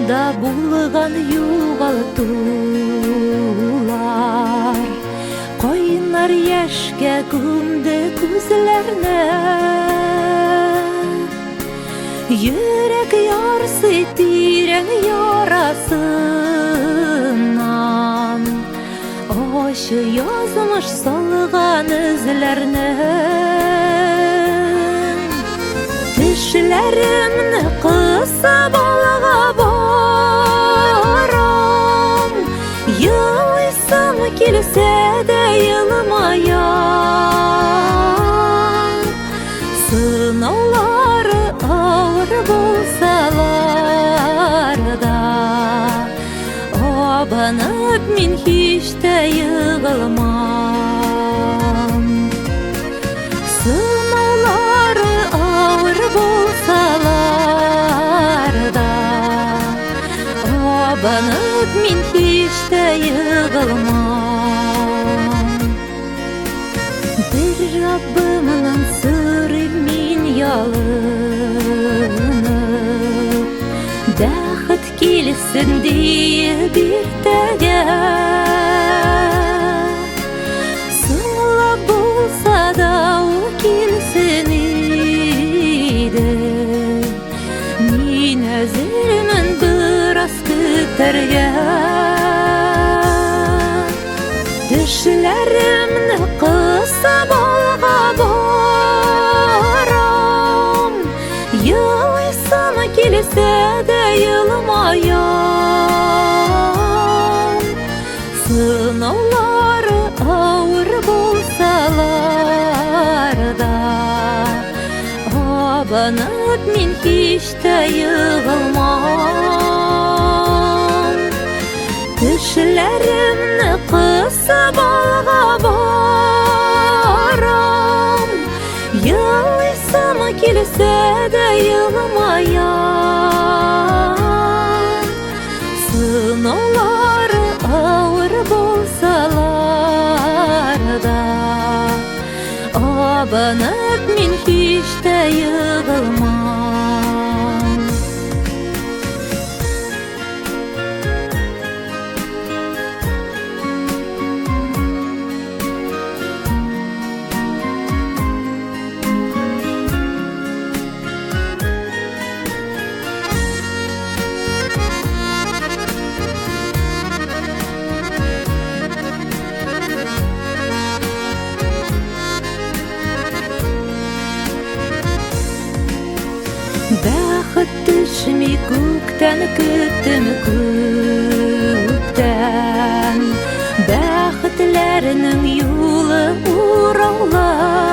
Юлымда булган югалтулар Кайнар яшькә күмде күзләрне. Йөрәк ярсый тирән ярасыннан, Ачы язмыш салган эзләрне. Тешләремне кысып алга барам, Елыйсым килсә дә елмаям. Сынаулары авыр булсалар да, Абынып мин һич тә егылмам. Сынаулары авыр булсалар да, Абынып мин һич тә егылмам. Бер Раббымнан сорыйм мин ялынып, Бәхет килсен диеп иртәгә. Соңлап булса да ул килсен иде. Мин әзермен бераз көтәргә. Тешләремне кысып алга барам, Елыйсым килсә дә елмаям. Сынаулары авыр булсалар да, Абынып мин һич тә егылмам. Тешләремне кысып алга барам, Елыйсым килсә дә елмаям. Сынаулары авыр булсалар да, Абынып мин һич тә егылмам. Бәхет төшми күктән көттем күптән. Бәхетләрнең юлы ураулар.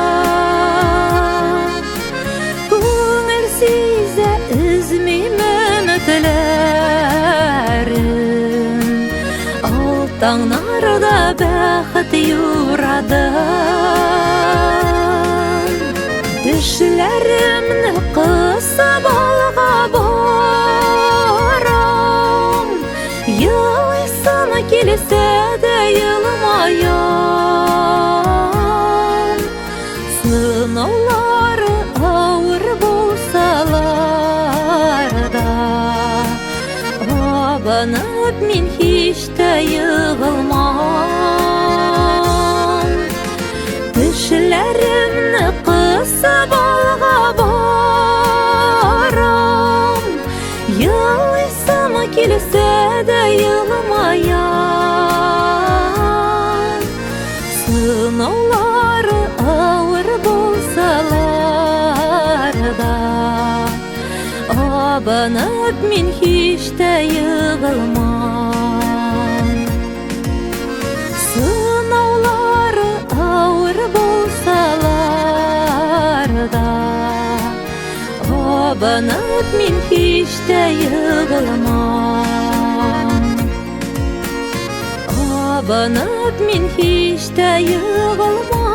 Күңел сизә, өзмим өметләрен. Ал таңнарда бәхет юрады. Тешләремне кысып алга барам, Елыйсым килсә дә елмаям. Сынаулары авыр булсалар да, Абынып мин һич тә егылмам. Тешләремне кысып алга барам, Елыйсым килсә дә елмаям. Сынаулары авыр булсалар да, Абынып мин һич тә егылмам. Сынаулары авыр булсалар да, Абынып мин һич тә егылмам. Абынып мин һич тә егылмам.